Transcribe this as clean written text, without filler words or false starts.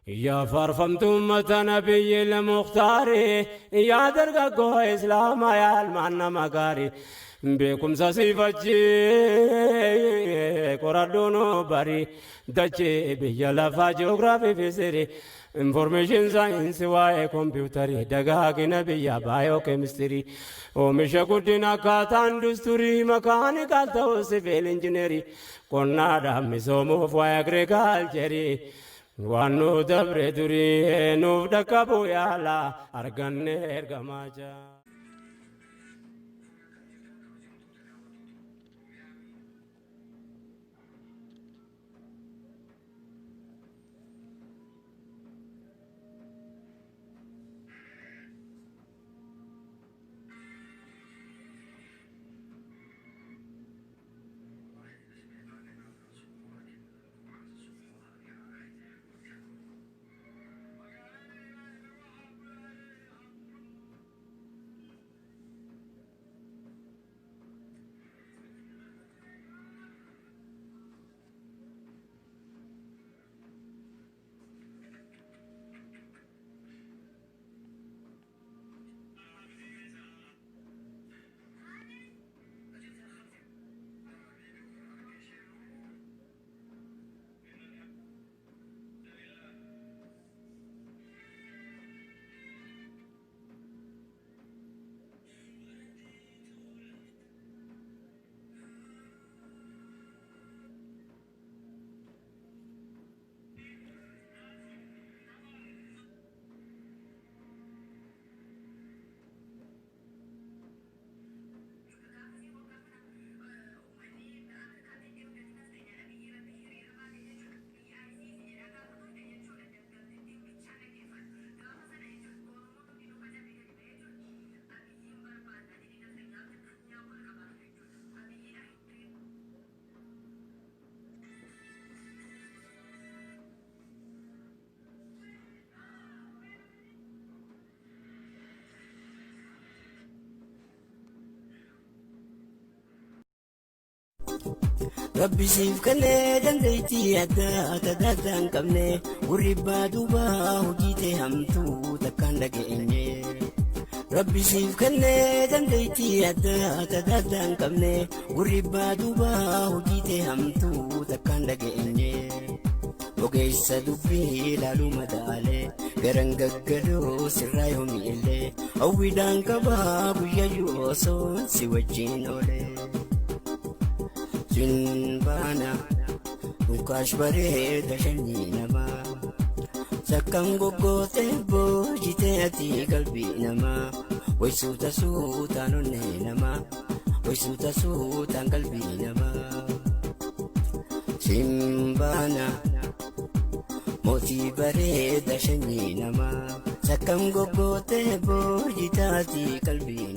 Yaa faarfamtuu ummata nabiyyi Mukhtaari, yaa dargaggoo Islaamaa, yaa ilmaan nama gaarii, beekumsa siifachi qoradhuu nu bari, dachee biyya lafaa ji'oogiraafii fi sirii, information science, waa'ee kompiitarii, dagaagina biyya baayoo keemistirii, oomisha guddina akkaataa industirii, mechanical ta'uu civil engineering, qonnaadhaan misoomuuf waa'ee agriculture, waan nu dabre durii nuuf dhaqqabu yaala arganne ergamaa jaa. Rabbi siif kennee dandeettii addaa tadaaddaa hin qabne, gurri duuba hojii ta'e hamtuu takkaan dhageenye. Rabbi siif kennee dandeettii addaa tadaaddaa hin qabne, gurri duuba hojii ta'e hamtuu takkaan dhageenye. Ogeessa dubbii ilaaluu madaalee garan gaggaloo sirraa yoomiillee hawwiidhaan qabaa guyyayyuu osoo si wajjin oolee. Sinbaana dhukaash bareeda shanyii namaa, sakkam goggootee boojitee ati qalbii namaa, wayisuuta suutaan onnee namaa, wayisuuta suutaan qalbii namaa. Simbaana mootii bareeda shanyii namaa, sakkam goggootee boojitee ati qalbii.